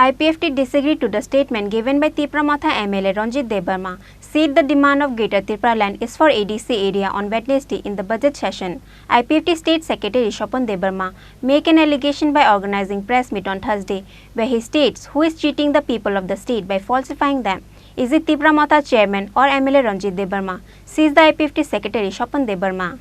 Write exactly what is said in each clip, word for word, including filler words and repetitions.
I P F T disagreed to the statement given by Tipra Motha M L A Ranjit Debbarma, said the demand of Greater Tipraland is for A D C area on Wednesday in the budget session. I P F T State Secretary Swapan Debbarma make an allegation by organizing press meet on Thursday, where he states who is cheating the people of the state by falsifying them. Is it Tipra Motha chairman or M L A Ranjit Debbarma? Says the I P F T Secretary Swapan Debbarma.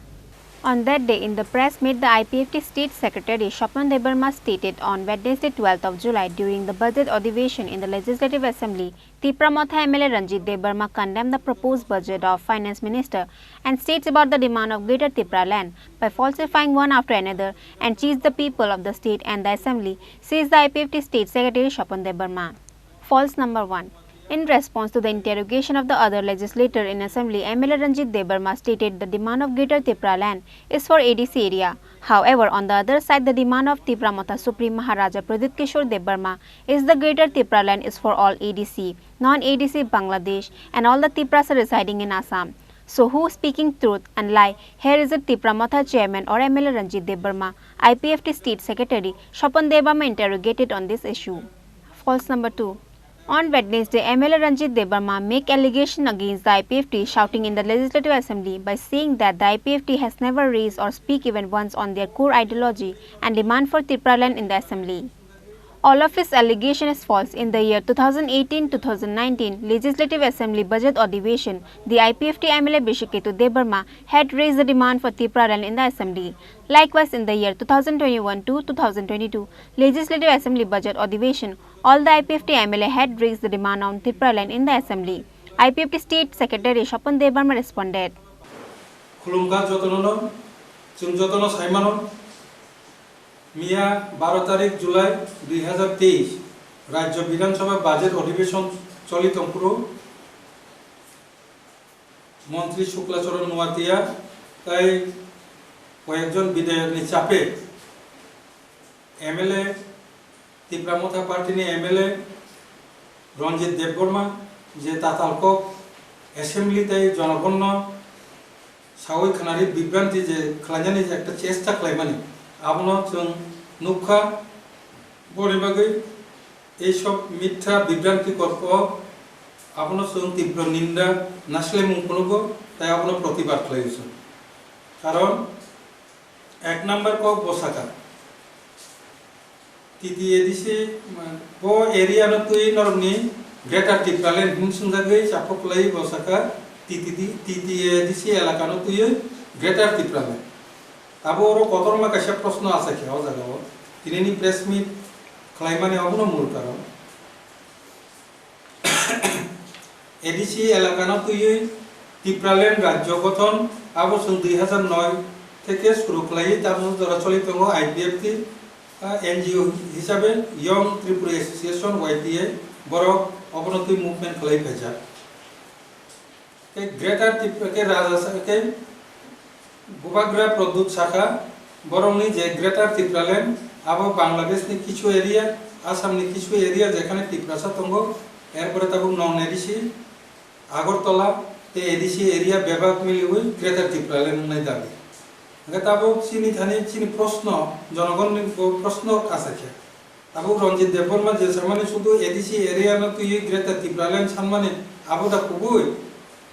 On that day, in the press meet, the I P F T State Secretary Swapan Debbarma stated on Wednesday, twelfth of July, during the budget adhivesan in the Legislative Assembly, Tipra Motha M L A Ranjit Debbarma condemned the proposed budget of Finance Minister and states about the demand of Greater Tipraland by falsifying one after another and cheats the people of the state and the assembly, says the I P F T State Secretary Swapan Debbarma. False number one. In response to the interrogation of the other legislator in assembly, M L A Ranjit Debbarma stated the demand of Greater Tipraland is for A D C area. However, on the other side, the demand of Tipra Motha Supreme Maharaja Pradyut Kishore Debbarma is the Greater Tipraland is for all A D C, non-A D C Bangladesh, and all the Tiprasa residing in Assam. So who speaking truth and lie here? Is it Tipra Motha chairman or M L A Ranjit Debbarma? I P F T State Secretary Swapan Debbarma interrogated on this issue. False number two. On Wednesday, M L A Ranjit Debbarma make allegation against the I P F T, shouting in the Legislative Assembly by saying that the I P F T has never raised or speak even once on their core ideology and demand for Tipraland in the Assembly. All of his allegation is false. In the year two thousand eighteen two thousand nineteen Legislative Assembly budget adhivesan, the I P F T M L A Brishaketu Debbarma had raised the demand for Tipraland in the Assembly. Likewise, in the year two thousand twenty-one to two thousand twenty-two Legislative Assembly budget adhivesan, all the I P F T M L A had raised the demand on Tipraland in the Assembly. I P F T State Secretary Swapan Debbarma responded. Khulumkha jotono, chwng jotono saimano, miya baro tarik July dui hazar teis Rajya Bidhan Sabha budget adhivesan choli tongphuru Montri Shukla Charan Noatia tai koyekjon bidhayokni chape M L A, Tipra Motha Party ni M L A Ranjit Debbarma je tatal kok assembly tai jonogonno sawi khwnari bibranti je khlainani je ekta chesta khlaimani, abono chwng nukha. Boni bagwi ei sob mitha bibranti kok, abono chwng tibro ninda naslemung phunugo tai abono protibad khlaio chwng. Karon ek number kok bo saka, T T A D C, bo area no twi norokni Greater Tipraland hin swngjagwi chaphok khlai bo saka, T T D, T T A D C elaka no twiwi Greater Tipraland. Abo oro kotorma kaisa proshno achaikha o jaga o. Tinini press meet khlaimani obono mul karon. A D C elakano twiwi Tipraland rajyo gothon abo chwng dui hazar noi theke suru khlaiwi tabuk jora choli tongo I P F T, ah, N G O hisabe Young Tripura Association, Y T A, borok obono twi movement khlai phaijak. Tei Greater Tripura khe Raja sa-, khe Bubagra Pradyut sakha, borokni je Greater Tipraland abo Bangladeshni kichu area, Assamni kichu area jekhane Tiprasa tongo, erpore tabuk non A D C, Agartala tei A D C area bebak miliwi Greater Tipraland wngnai dabi. Hwnkhe tabuk chini thani chini proshno, jonogonni bo proshno achaikha. Tabuk Ranjit Debbarma je samani sudu A D C area no twiwi Greater Tipraland sanmani abo da kubui?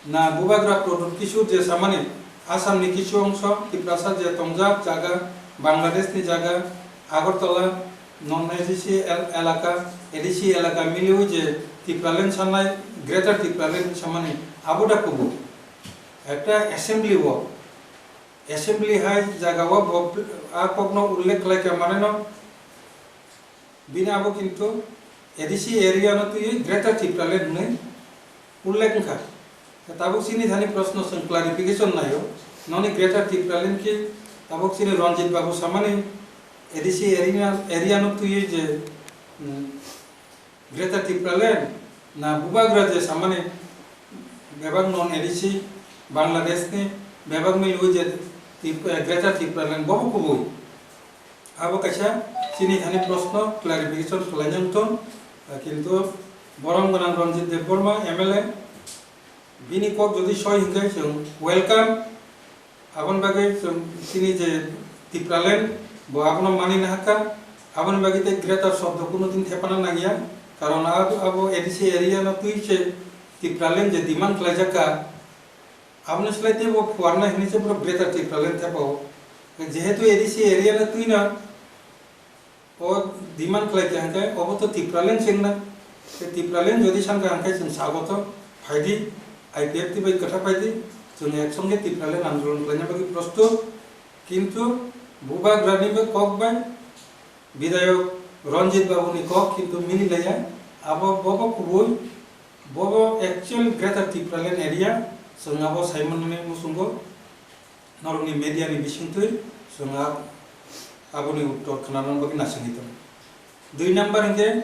Na Bubagra Pradyut Kishore je samani Assam ni kichu ongso Tiprasa je tongjak jaga, Bangladesh ni jaga, Agartala, non A D C el-, elaka, A D C elaka miliwi je Tipraland sanai, Greater Tipraland samani abo da kubui? Ekta assembly o, assembly hai jaga o bo a kok no ullekh khlai kha mane no, bini abo kintu A D C area no twiwi Greater Tipraland hwnwi ullekh wngkha. Tabuk chini thani proshno chwng clarification naio, noni Greater Tipraland khe tabuk chini Ranjit Babu samani A D C area, area no twiwi je, mm, Greater Tipraland na Bubagra je samani bebak non A D C Bangladesh ni bebak miliwi je Tip-, eh, Greater Tipraland bobo kubui? Abo kaisa chini thani proshno clarification khlaina wngthon, eh, kintu borom gwnang Ranjit Debbarma M L A bini kok jodi soi hinkhe chwng welcome, aboni bagwi chwng chini je Tipraland bo abono mani nahakha, Aboni bagwi tei greater shobdo kuno din thepana nangya, karon abo, abo A D C area no twi se Tipraland je demand khlaijak kha, aboni slai teibo phuarna hinwi se borok greater Tipraland thepao. Jehetu A D C area no twi no o demand khlai kha hwnkhe obo to Tipraland se wngna. Tei Tipraland jodi san kha hwnkhe chwng sago to phaidi, I P F T bai kwtha phaidi, chwng ek songe Tipraland andolon khlaina bagwi prostut. Kintu bubagrani bai kok bai Bidayok Ranjit Babu ni kok kintu mili laiya. Abo bobo kubui, bobo actual Greater Tipraland area, chwng abo sai manmani muchungo norokni media ni bisingtwi chwng a-, aboni uttor khwnana bagwi naisingwi tongo. Dui number hwnkhe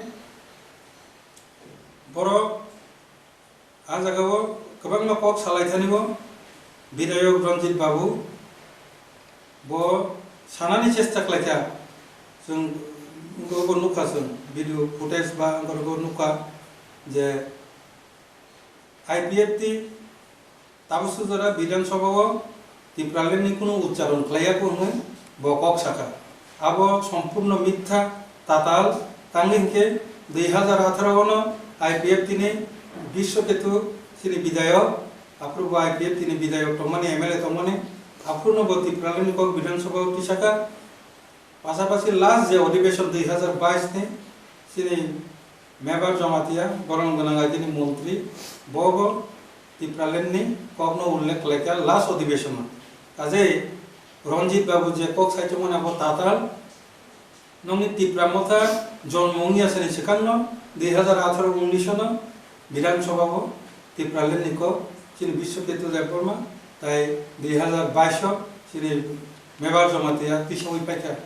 borok a jagao kwbangma kok salai thani bo Bidayok Ranjit Babu bo sanani chesta khlaikha. Chwng bo nukha, chwng video footage ba wngkha bo nukha je I P F T tabuk sujora Bidhan Sabha o Tipraland ni kunu uchcharon khlaiya ko hwnwi bo kok sakha. Abo sompurno mitha, tatal, tangwi hwnkhe dui hazar atharo o no I P F T ni Biswaketu chini bidayok, aphuru bo I P F T ni bidayok tongmani, M L A tongmani, aphuru no bo Tipraland ni kok Bidhan Sabha o tisakha. Pasapasi last je odhibeshon dui hazar bais ni chini Mebar Jamatia, borom gwnang agini montri, bo bo Tipraland ni kokno ullekh khlaikha last odhibeshon o. Kajei Ranjit Babu je kok saichomani abo tatal, nongni Tipra Motha jonmo wngya sani swkangno dui hazar atharo unnish no Bidhan Sabha o Tipraland ni kok chini Biswaketu Debbarma, tai dui hazar bais o chini Mebar Jamatia tisawi paikha.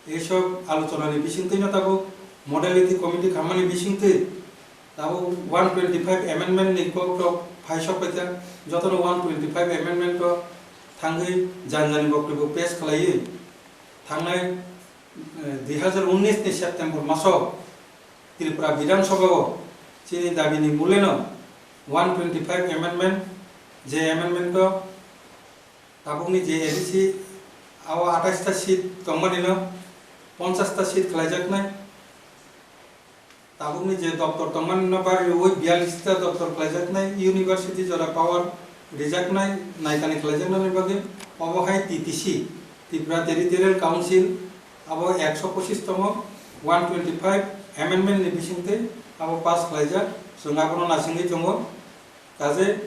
Eisob alochonani bisingtwi no tabuk modality committee khamani bisingtwi tabuk one twenty five amendment ni kok rok phaisok paikha, jotono one twenty five amendment o thangwi janjani boktibo pass khlaiwi thangnai, eh, dui hazar unnish ni September maso Tripura Bidhan Sabha o chini dabi ni mule no one twenty five amendment, je amendment o tabukni je A D C o atais ta seat tongmani no ponchas ta seat khlaijaknai. Tabukni je doptor tongmani no bari rwui biyallis ta doptor khlaijaknai, university jora power rijaknai, naikani khlaijaknani bagwi obo hai T T C, Tripura Territorial Council, abo ekso pochis tongo, one twenty five amendment ni bisingtwi abo pass khlaijak, chwng abono naisingwi tongo. Kaje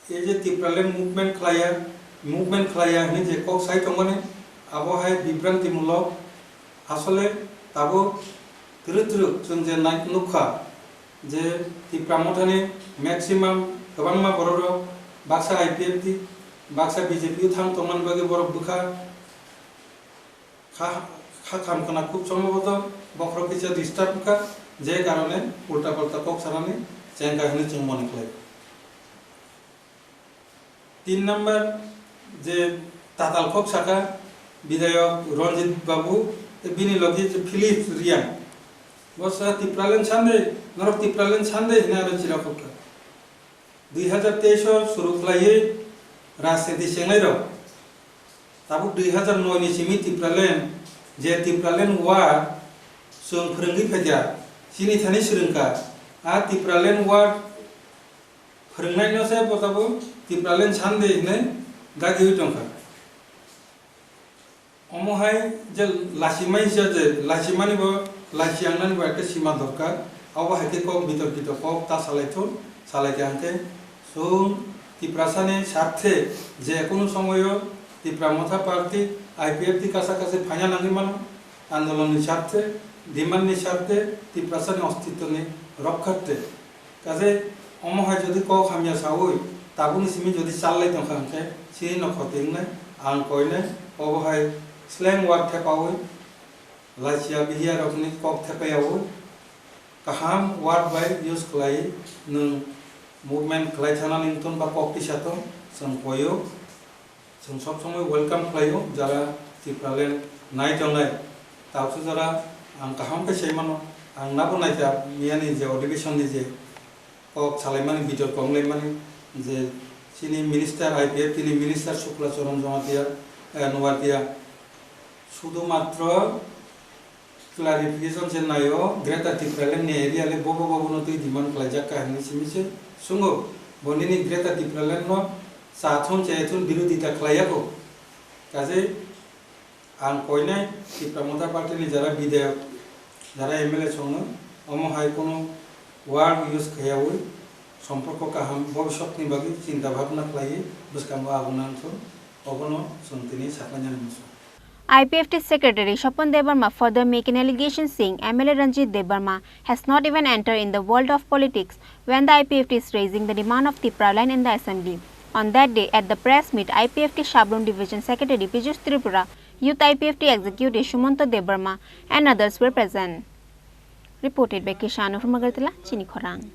ei je Tipraland movement khlaiya, movement khlaiya hwnwi je kok sai tongmani, abo hai bibrantimulok. Asole tabuk twrwk twrwk chwng je nai-, nukha je Tipra Mothani maximum kwbangma bororok baksa I P F T, baksa B J P o thang tongmani bagwi borok bwkha kha, kha kham khna khub somboboto bokhorok kisa disturb wngkha, je karone ulta palta kok sanani chengkha hwnwi chwng mone khlai. Tin number je tatal kok saka Bidayok Ranjit Babu, tei bini logi je Philip Reang. Bo sa Tipraland Sunday, norok Tipraland Sunday hwnwi aro chira kok kha. Dui hazar teis o suru khlaiwi rajniti chengnai rok. Tabuk dui hazar noi ni simi Tipraland, je Tipraland word chwng phwrwngwi phaikha, chini thani swrwngkha. A Tipraland word phwrwngnaino se bo tabuk Tipraland Sunday hwnwi dagiwi tongkha. Omo hai je lachi maisa je lachi mani bo, lachi yangnani bo ekta sima dorkar. Abo hai khe kok bitorkito kok ta salai thun, salai khe hwnkhe chwng Tiprasani sarthe je kunu somoyo Tipra Motha Party, I P F T kasa kasa phaina nangwi mano. Andolonni sarthe, demand ni sarthe, Tiprasani ostitwni rokharthe. Kaje omo hai jodi kok hamya sawi, tabukni simi jodi challai tongkha hwnkhe, chini no khoti wngnai, ang koinai, obo hai slang word thepawi, lachiya bihiya rokni kok thepaiyawi, kaham word bai use khlai nwng movement khlai thanani wngtong ba kok tisa tong, chwng koio. Chwng sob somoi welcome khlaio, jara Tipraland nai tongnai. Tabuksa jora ang kaham khe sai mano, ang nabo naikha miyani je odhibeshon ni je kok salaimani, bitor kok wnglaimani, je chini minister, I P F T ni minister Shukla Charan Jamatia, eh, Noatia, sudu matro Clarification se naio, Greater Tipraland ni area le bobo bobo no twi demand khlaijak kha hinwi simi se sungo. Bo nini Greater Tipraland no sa thun cha thun birodita khlaiya kho. Kaje ang koinai Tipra Motha Party ni jara bidhayok, jara M L A songno, omo hai kono word use khaiyawi, somporko kaham bobiswt ni bagwi chinta bhabna khlaiwi bwskango abono ang thun, obono chwng tini saknai nani muchung. I P F T Secretary Swapan Debbarma further make an allegation saying M L A Ranjit Debbarma has not even entered in the world of politics when the I P F T is raising the demand of Tipraland in the assembly. On that day, at the press meet, I P F T Sabrum Division Secretary Piyush Tripura, Youth I P F T Executive Sumanta Debbarma and others were present. Reported by Kishan of Magartala, Chini Khorang.